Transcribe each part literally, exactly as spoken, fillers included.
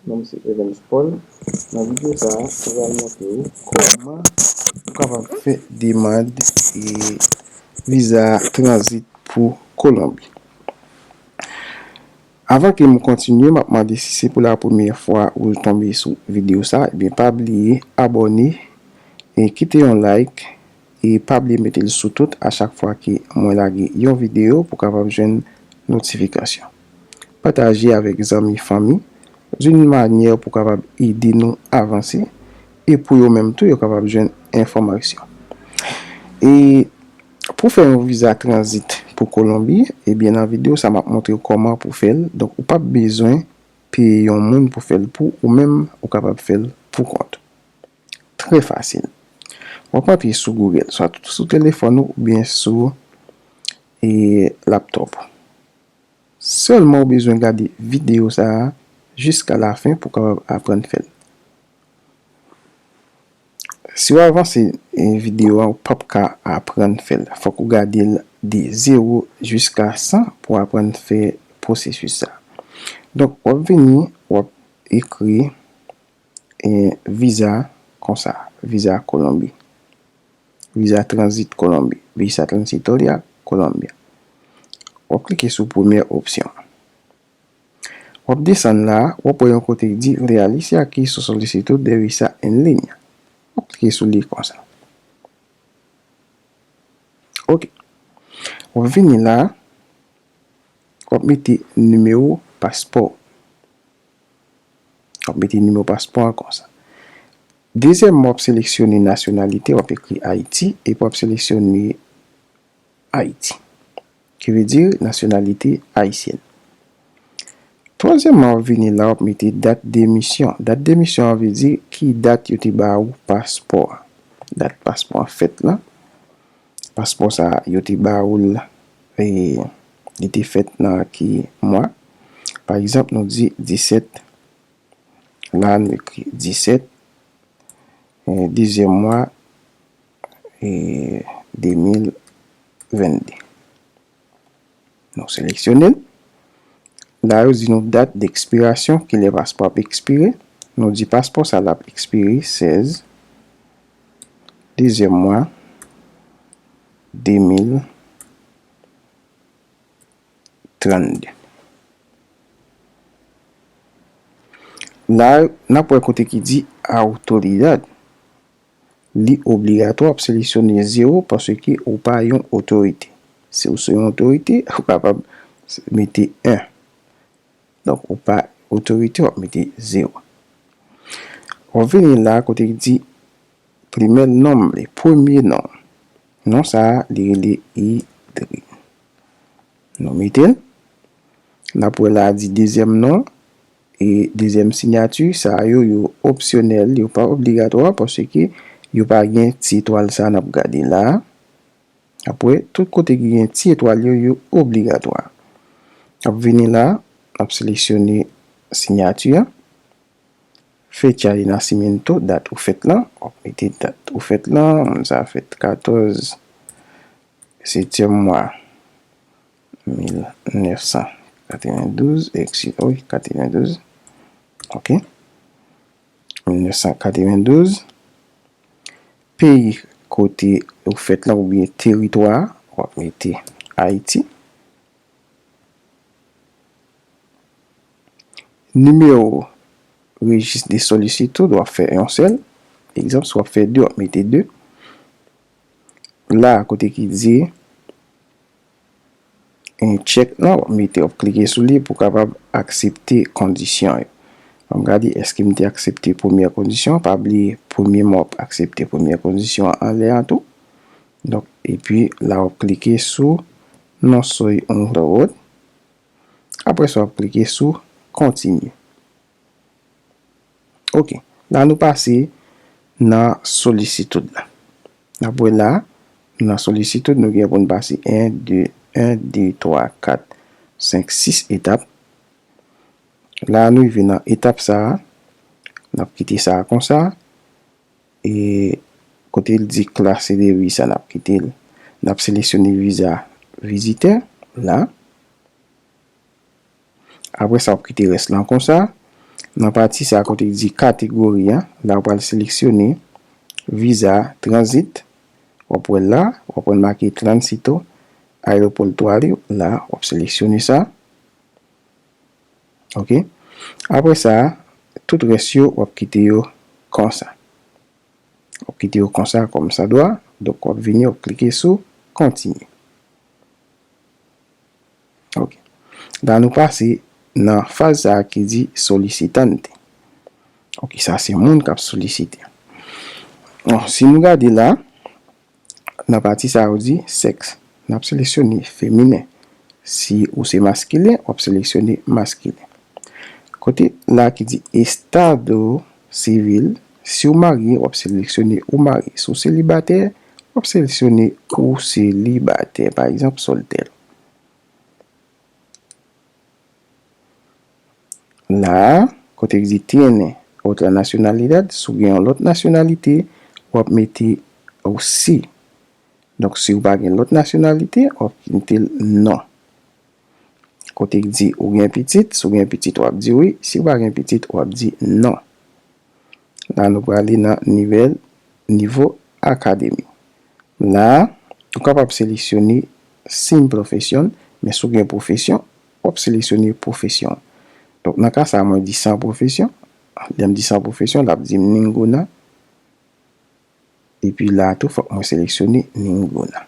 Non m se Evans Paul. Nan videyo sa a, mwen pral montre w kòman ou kapab fè demann e viza tranzit pou Kolonbi. Avan ke m kontinye, m ap mande si se pou la premyè fwa ou tonbe sou videyo sa, ebyen pa bliye abòne e kite yon like e pa bliye mete l sou tout a chak fwa ke mwen lage yon videyo pou w kapab jwenn notifikasyon. Pataje avèk zanmi, fanmi, d'une manière pou w kapab ede nou avanse e pou yo menm tou yo kapab jwenn enfòmasyon. E pou fè yon viza tranzit pou Kolonbi, ebyen nan videyo sa m ap montre w kòman pou fè l. Donk ou p ap bezwen peye yon moun pou fè l pou ou menm, ou kapab fè l pou kont ou. Trè fasil. W ap antre sou Google, swa sou telefòn ou oubyen sou e laptop ou. Sèlman ou bezwen gade videyo sa a jiska lafen pou w kapab aprann fè l. Si w avanse e videyo a, ou p ap ka aprann fè l. Fòk ou gade l de zewo jiska san pou w aprann fè pwosesis sa. Donk w ap vini, w ap ekri e viza konsa, viza Kolonbi. Viza tranzit Kolonbi, Visa Transitoria Colombia. W ap klike sou premyè opsyon. W ap desann la, w ap wè yon kote ki di realice aquí su solicitud de visa en línea. W ap klike sou li konsa. Ok. W ap vini la, w ap mete nimewo paspò. W ap mete nimewo paspò a konsa. Dezyèmman, w ap seleksyone nasyonalite, w ap ekri Ayiti, epi w ap seleksyone Ayiti, ki vle di nasyonalite ayisyèn. Twazyèmman, w ap vini la, w ap mete dat demisyon. Dat demisyon an vle di ki dat yo te ba ou paspò a. Dat paspò an fèt la. Paspò sa a, yo te ba ou l, e, li te fèt nan ki mwa. Pa egzanp, nou di disèt, la nou ekri disèt, e, dezyèm mwa, e, de mil venn de. Nou seleksyone l. La, yo di nou dat dekspirasyon, kilè paspò ap ekspire. Nou di paspò sa l ap ekspire sèz, dezyèm mwa, de mil trannde. La, n ap wè kote ki di autoridad. Li obligatwa, w ap seleksyone zewo paske ou pa yon otorite. Si w se yon otorite, ou kapab mete en. Donk, ou pa otorite, w ap mete zewo. W ap vini la kote ki di primer nombre, premye non. Non sa a, li rele Idri. Nou mete l. N ap wè la a di dezyèm non e dezyèm siyati, sa yo, yo opsyonèl, yo pa obligatwa, paske yo pa gen ti etwal sa a n ap gade la a. Apre, tout kote ki gen ti etwal yo, yo obligatwa. N ap vini la, n ap seleksyone siyati a. Fecha de nacimiento, dat ou fèt lan. W ap mete dat ou fèt lan. Moun sa a fèt katòz setyèm mwa mil nèf san katrevendouz, ekski-, wi, katrevendouz. Ok. Mil nèf san katrevendouz. Peyi kote ou fèt lan oubyen teritwa, w ap mete Ayiti. Nimewo rejis de solisitud, w ap fè yon sèl. Egzanp, si w ap fè de, w ap mete de. La, kote ki di, e, tchèk lan, w ap mete, w ap klike sou li pou w kapab aksepte kondisyon yo. Ann gade, èske m te aksepte premyè kondisyon an? Pa bliye, premyèman, w ap aksepte premyè kondisyon an anlè a tou. Donk, epi la, w ap klike sou "No soy un robot". Apre sa, w ap klike sou "Continue". Ok. La, nou pase nan solisitud la. N ap wè la, nan solisitud, nou gen pou n pase en, de, en, de, twa, kat, senk, sis etap. La, nou rive nan etap sa a. N ap kite sa a konsa. E kote l di clase de visa, n ap kite l. N ap seleksyone viza vizitè la. Apre sa, w ap kite rès lan konsa. Nan pati sa kote ki di kategori a, la w pral seleksyone viza tranzit. W ap wè l la, w ap wè l make Tránsito Aeroportuário la, w ap seleksyone sa. Ok. Apre sa, tout rès yo, w ap kite yo konsa. W ap kite yo konsa, kòmsadwa. Donk, w ap vini, w ap klike sou kontinye. Ok. La, nou pase nan faz sa a ki di solicitante. Ok, sa se moun k ap solisite. Bon, si nou gade la, nan pati sa yo di sèks, n ap seleksyone feminen. Si ou se maskilen, w ap seleksyone maskilen. Kote la ki di estado civil, si w marye, w ap seleksyone ou marye. Si w selibatè, w ap seleksyone ou selibatè, pa egzanp, soltèr. La a, kote ki di tiene otra nacionalidad, si w gen yon lòt nasyonalite, w ap mete ou si. Donk, si w pa gen lòt nasyonalite, w ap mete l non. Kote ki di ou gen pitit, si w gen pitit, w ap di wi. Si w pa gen pitit, w ap di non. La, nou prale nan nivel, nivo akademi. La, ou kapab seleksyone sin profesyon, men si w gen pwofesyon, w ap seleksyone pwofesyon. Donk, nan ka sa, mwen di san pwofesyon. Lè m di san pwofesyon, l ap di m ninguna. Epi la tou, fòk mwen seleksyone ninguna.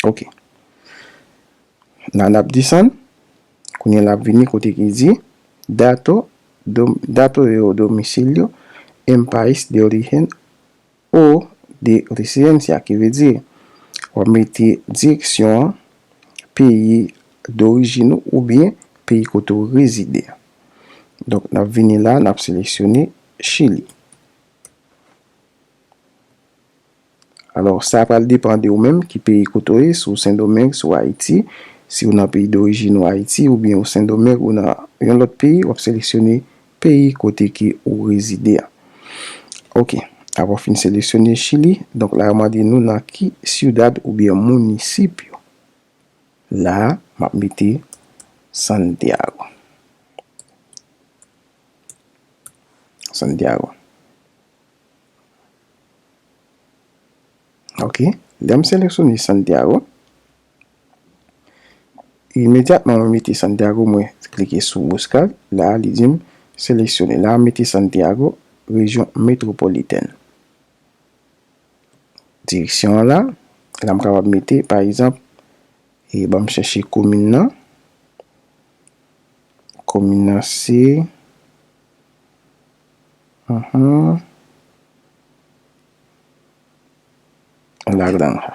Ok. La n ap desann. Kounye a l ap vini kote ki di dato, dom, dato de domicilio en país de origen o de residencia, ki vle di, w ap mete direksyon an, peyi dorijin ou oubyen peyi kote w rezide. Donk, n ap vini la, n ap seleksyone Chili. Alò, sa pral depann de ou menm ki peyi kote w ye, si w Sendomeng, si w Ayiti, si w nan peyi dorijin ou Ayiti, oubyen ou Sendomeng, ou nan yon lòt peyi, w ap seleksyone peyi kote ke ou rezide a. Ok, apre w fin seleksyone Chili, donk la yo mande nou nan ki ciudad oubyen municipio. La, m ap mete Santiago. Santiago. Ok, lè m seleksyone Santiago, imedyatman mwen mete Santiago, mwen klike sou buscar, la li di m seleksyone. La m mete Santiago, rejyon metwopolitèn. Direksyon an la, la m kapab mete, pa egzanp, e ban m chèche komin nan. Komin nan se, mhm, La Granja.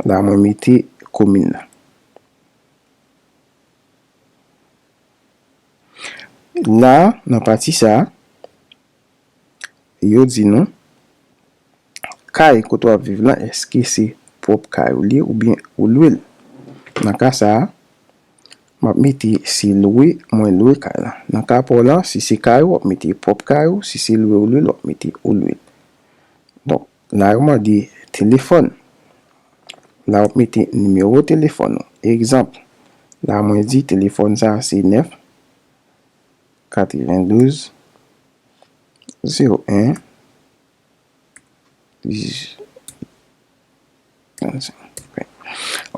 La mwen mete komin nan. La, nan pati sa, yo di nou, kay kote w ap viv lan, èske se pwòp kay ou li ye oubyen ou lwe l? Nan ka sa a, m ap mete se lwe, mwen lwe kay lan. Nan ka pa w lan, si se kay ou, w ap mete pwòp kay ou, si se lwe ou lwe l, w ap mete ou lwe l. Donk, la yo mande telefòn. La w ap mete nimewo telefòn ou. Egzanp, la mwen di telefòn sa a se nèf katrevendouz zewo en dizuit.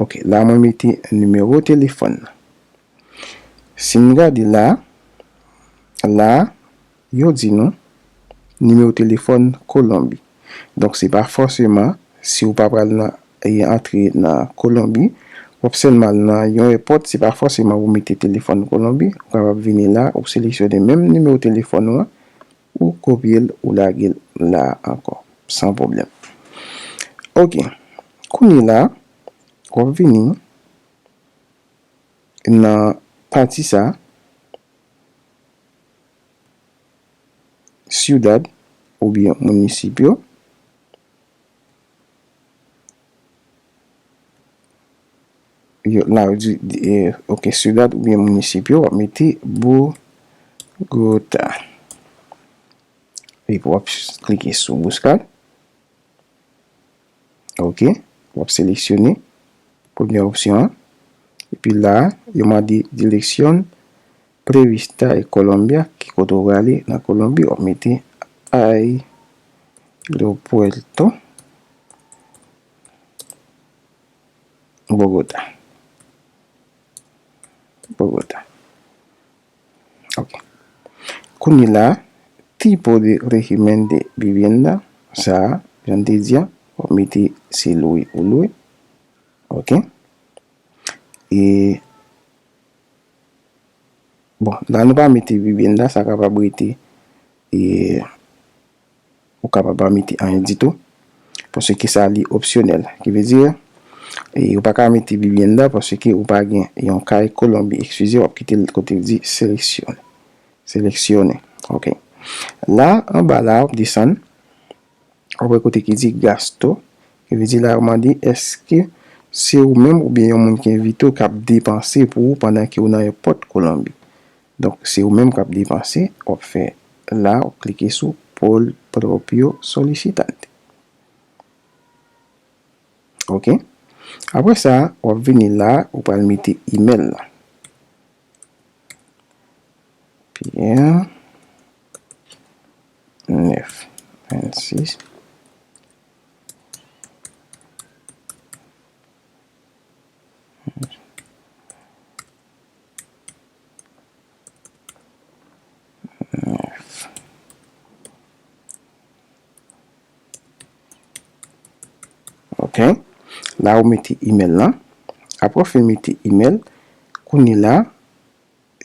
Ok, la mwen mete nimewo telefòn nan. Si n gade la, la, yo di nou nimewo telefòn Kolonbi. Donk, se pa fòseman, si w pa pral nan, e, antre nan Kolonbi, w ap sèlman al nan yon èpòt, se pa fòseman pou mete telefòn Kolonbi, ou kapab vini la, ou seleksyone menm nimewo telefòn ou an, ou kopye l, ou lage l la ankò, san pwoblèm. Ok, kounye la, w ap vini nan pati sa, ciudad oubyen municipio. Yo, la, yo di, di, eh, ok, ciudad oubyen municipio, w ap mete Bogota. Epi w ap klike sou buscar. Ok. w ap seleksyone premyè opsyon an. Epi la, yo mande dirección prevista en Colombia, ki kote w prale nan Kolonbi, w ap mete Aeropuerto Bogotá. Bogotá. Ok. Kounye la, tipo de régimen de vivienda, sa a, jan m te di a, w ap mete se lwe ou lwe. Ok. E, bon, la nou pa mete vivienda, sa kapab rete, e, ou kapab pa mete anyen ditou, paske sa li opsyonèl. Ki vle di, e, ou pa ka mete vivienda paske ou pa gen yon kay Kolonbi. Eskize, w ap kite l kote l di seleksyon. Seleksyonnen. Ok. La, anba la, w ap desann. W ap wè kote ki di gasto. Ki vle di la, yo mande èske se ou menm oubyen yon moun ki envite w k ap depanse pou ou pandan ke w nan èpòt Kolonbi. Donk, se ou menm k ap depanse, w ap fè la, w ap klike sou Por propio solicitante. Ok. Apre sa, w ap vini la, ou pral mete imèl la. Pierre, nèf, vennsis. Ok. La ou mete imèl lan. Apre w fin mete imèl, kounye la,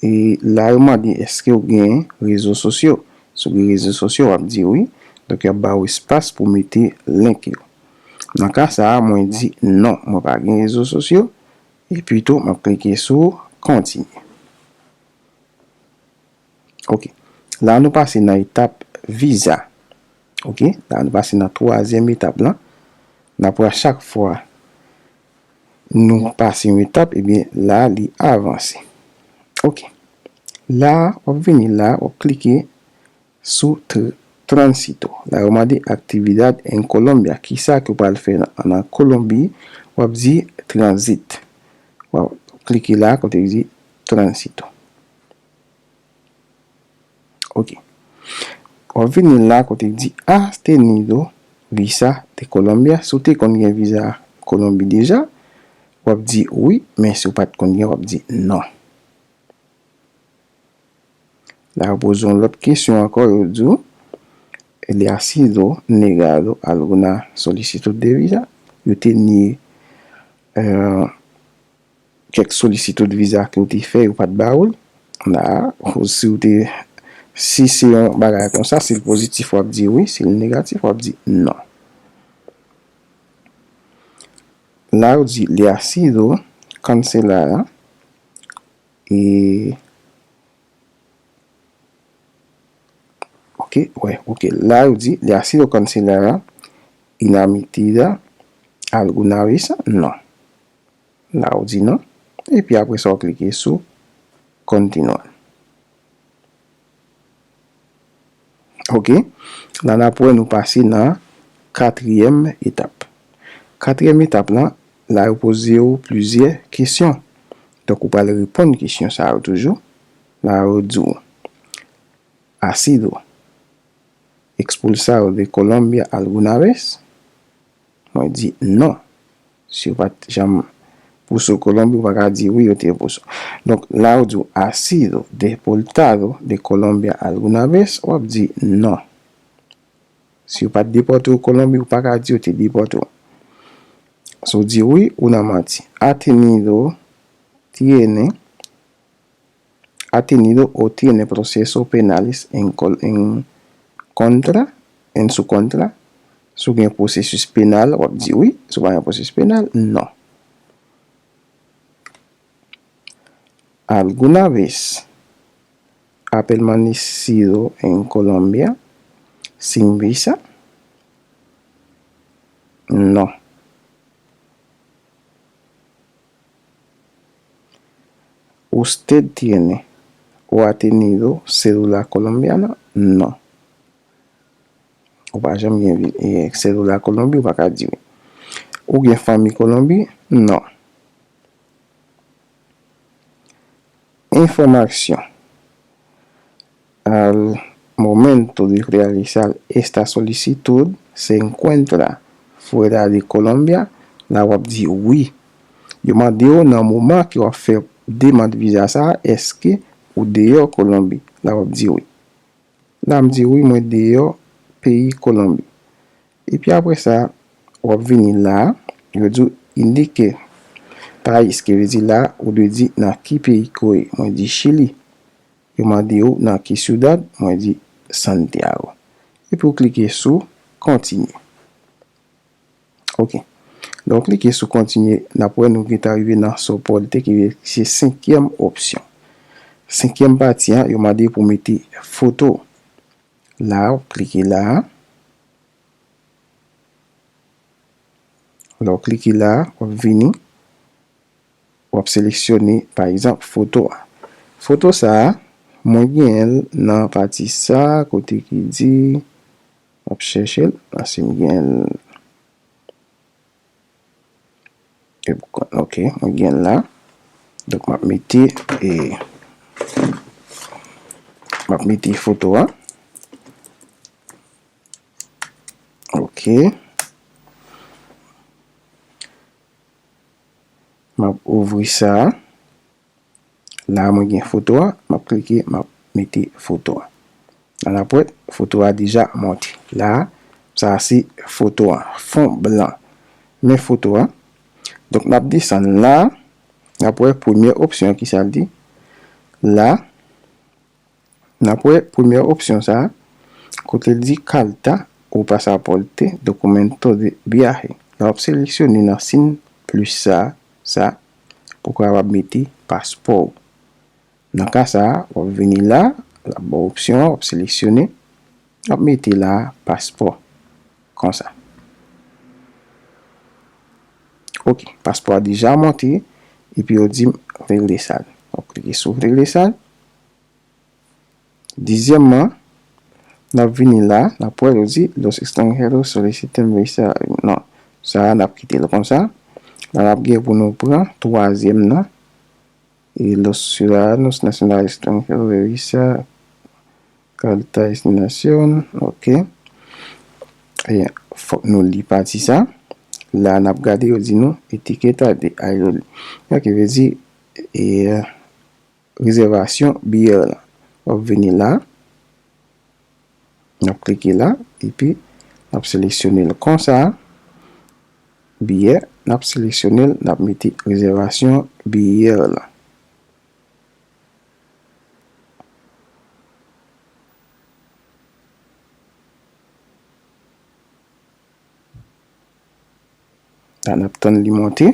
e la yo mande èske w gen rezo sosyo. Si w gen rezo sosyo, w ap di wi. Donk, y ap ba w espas pou mete link yo. Nan ka sa a, mwen di non, mwen pa gen rezo sosyo. Epi tou, m ap klike sou kontinye. Ok. La nou pase nan etap viza. Ok. La nou pase nan twazyèm etap lan. N ap wè a chak fwa nou pase yon etap, ebyen la li avanse. Ok. La, w ap vini la, w ap klike sou tr- tránsito. La yo mande actividad en Colombia. Kisa ke w pral fè nan, nan Kolonbi? W ap di transit. W ap klike la kote ki di tránsito. Ok. W ap vini la kote ki di has tenido visa de Colombia. Si w te konn gen viza Kolonbi deja, w ap di wi, men si w pa t konn gen, w ap di non. La yo poze yon lòt kesyon ankò, yo di w, le ha sido negado alguna solicitud de visa? Yo te nye, euh, kèk solisitud viza ke w te fè, yo pa t ba ou l. La, ou, si w te, si se yon bagay konsa, si l pozitif, w ap di wi, si l negatif, w ap di non. La, yo di, le ha sido cancelada, e, ok, wè, ok. La, yo di, le ha sido cancelada, inamitida, alguna vez? Non. La ou di non. Epi apre sa, ou klike sou Continuar. Ok. La n ap wè nou pase nan katriyèm etap. Katriyèm etap lan, la yo poze w plizyè kesyon. Donk, ou pral reponn kesyon sa yo toujou. La yo di w, ha sido expulsado de Colombia alguna vez? Mwen di non. Si w pa t janm pouse w Kolonbi, ou pa ka di wi, yo te pouse w. Donk, la yo di w, ha sido deportado de Colombia alguna vez? W ap di non. Si yo pa t depòte w Kolonbi, ou pa ka di yo te depòte w. Si w di wi, ou nan manti. Ha tenido, tiene, ha tenido o tiene procesos penales en, col- en contra, en su contra. Si w gen pwosesis penal, w ap di wi. Si w pa gen pwosesis penal, non. ¿Alguna vez ha permanecido en Colombia sin visa? No. ¿Usted tiene o ha tenido cédula colombiana? No. Ou pa janm gen vi- e, cédula Kolonbi, ou pa ka di wi. Ou gen fanmi Kolonbi? Non. Información. Al momento de realizar esta solicitud se encuentra fuera de Colombia, la w ap di wi. Yo mande w nan moman ke w ap fè demann viza sa a, èske ou deyò Kolonbi? La w ap di wi. La m di wi, mwen deyò peyi Kolonbi. Epi apre sa, w ap vini la, yo di w indike país, ki vle di la, ou dwe di nan ki peyi ke w ye. Mwen di Chili. Yo mande w nan ki ciudad, mwen di Santiago. Epi w klike sou kontinye. Ok. Lè w klike sou kontinye, n ap wè nou gentan rive nan soporte ki se senkyèm opsyon. Senkyèm pati an, yo mande pou mete foto. La, w klike la. Lè w klike la, w ap vini. W ap seleksyone, pa egzanp, foto a. Foto sa a, mwen genyen l nan pati sa a, kote ki di, m ap chèche l, paske m genyen l. E pou kont, ok, mwen genyen l la. Donk, m ap mete, e, m ap mete foto a. Ok. M ap ouvri sa. La, mwen gen foto a. M ap klike, m ap mete foto a. Nan lapwèt, foto a deja monte. La, sa se foto a. Fon blan. Men foto a. Donk, n ap desann la. N ap wè premye opsyon ki sa l di. La, n ap wè premye opsyon sa a, kote l di carta o pasaporte, documento de viaje. Lè w ap seleksyone nan siy plis sa, sa, pou w kapab mete paspò w. Nan ka sa a, w ap vini la, l ap ba w opsyon an, w ap seleksyone, w ap mete la paspò, konsa. Ok, paspò a deja monte, epi yo di m regresar. W ap klike sou regresar. Dezyèmman, n ap vini la, n ap wè yo di, los extranjeros solicitan visa. Non, sa a, n ap kite l konsa. La, n ap gen pou nou pran twazyèm nan. E los ciudadanos nacionales extranjeros de visa, carta de designación, ok. E fòk nou li pati sa. La, n ap gade, yo di nou, etiqueta de aerolínea, ki vle di, e, rezèvasyon biyè la. W ap vini la, n ap klike la, epi n ap seleksyone l konsa, biyè, n ap seleksyone l, n ap mete rezèvasyon biyè la. La, n ap tann li monte.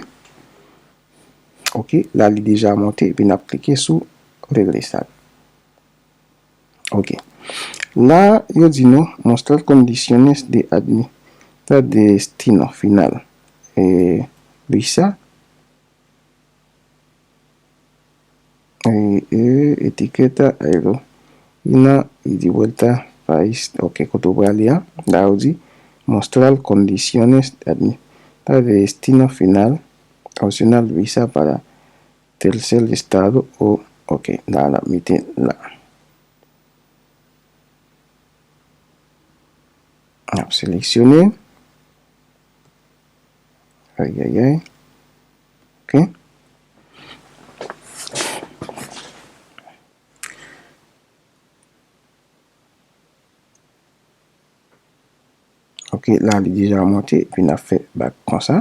Ok, la, li deja monte, epi n ap klike sou regresar. Ok. La, yo di nou, mostrar condiciones de admi-, de destino final. E, visa. E, e, etiqueta aerolínea y de vuelta país. Ok, kote w prale a. La, yo di, mostrar condiciones de admi-, de destino final, opcional visa para tercer estado o, ok, la, n ap mete la. N ap seleksyone. Ayayay. Ok. Ok, la, li deja monte, epi n ap fè bak konsa.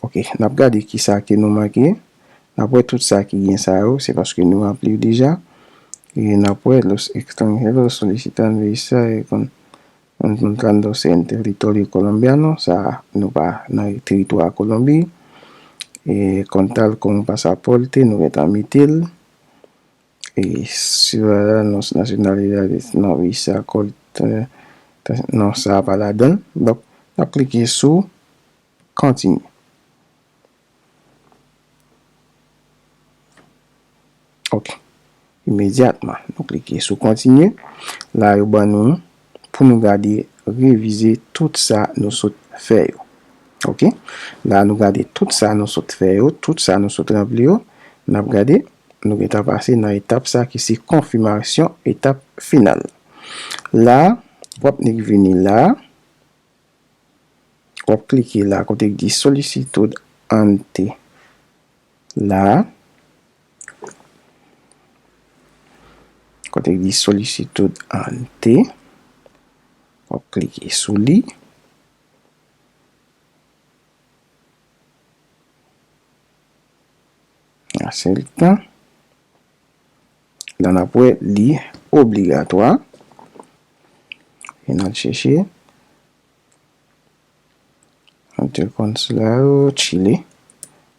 Ok, n ap gade kisa ke nou manke. N ap wè tout sa ki gen sa yo, se paske nou ranpli yo deja. E n ap wè los extranjeros solicitan visa e con-, concentrando en territorio colombiano, sa nou pa nan teritwa Kolonbi. E con tal como pasaporte, nou gentan mete l. E ciudadanos nacionalidades no visa corte, non, sa pa ladan l. Donk, n ap klike sou kontinye. Ok. Imedyatman, nou klike sou kontinye. La, yo ban nou pou nou gade, revize tout sa nou sot fè yo. Ok. La nou gade tout sa nou sot fè yo, tout sa nou sot ranpli yo. N ap gade, nou gentan pase nan etap sa ki se konfimasyon, etap final. La, w ap nik vini la, w ap klike la kote ki di solicitud ante la. Kote ki di solicitud ante, w ap klike sou li. Aksepte. La n ap wè li obligatwa. E n al chèche. Ante konsilado Chile.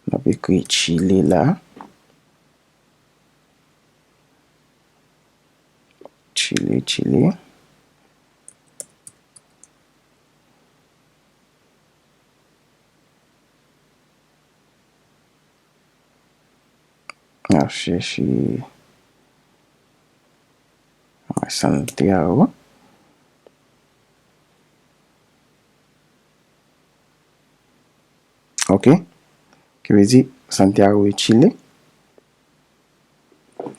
N ap ekri Chile la. Chile, Chile. N ap chèche Santiago. Ok. Ki vle di Santiago de Chile.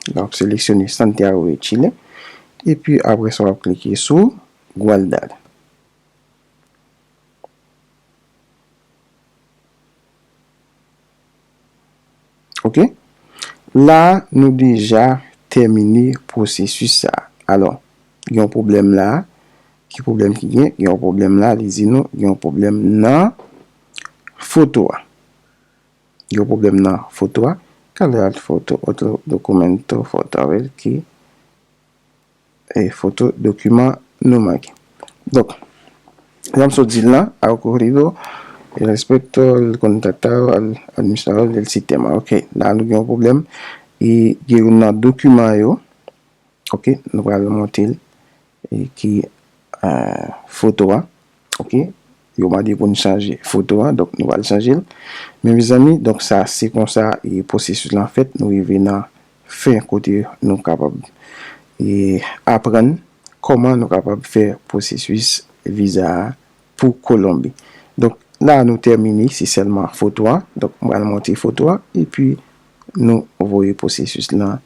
Donk, seleksyone Santiago de Chile. Epi, apre sa, w ap klike sou Guardar. Ok. La, nou deja tèmine pwosesis sa. Alò, gen yon pwoblèm la. Ki pwoblèm ki gen? Gen yon pwoblèm la, li di nou, gen yon pwoblèm nan foto a. Gen yon pwoblèm nan foto a. Cargar foto, otro documento, foto avèl ki e foto dokiman nou manke. Donk, jan m sot di l lan, ha ocurrido respecto al contactado al administrador del sistema. Ok, la nou gen yon pwoblèm. E gen youn nan dokiman yo. Ok, nou pral monte l. E ki, eh, foto a. Ok, yo mande pou n chanje foto a, donk nou pral chanje l. Men mezanmi, donk sa se konsa e pwosesis lan fèt, nou rive nan fen kote nou kapab e aprann kòman nou kapab fè pwosesis viza a pou Kolonbi. Donk la nou tèmine, se sèlman foto a. Donk m pral monte foto a epi nou voye pwosesis lan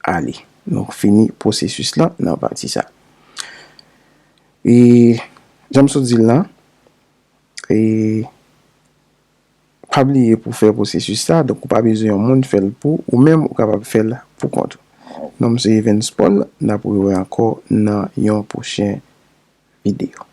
ale. Nou fini pwosesis lan nan pati sa. E jan m sot di l lan, e pa bliye pou fè pwosesis sa, donk ou pa bezwen yon moun fè l pou ou menm, ou kapab fè l pou kont ou. Non m se Evens Paul, n ap rewè ankò nan yon pwochen videyo.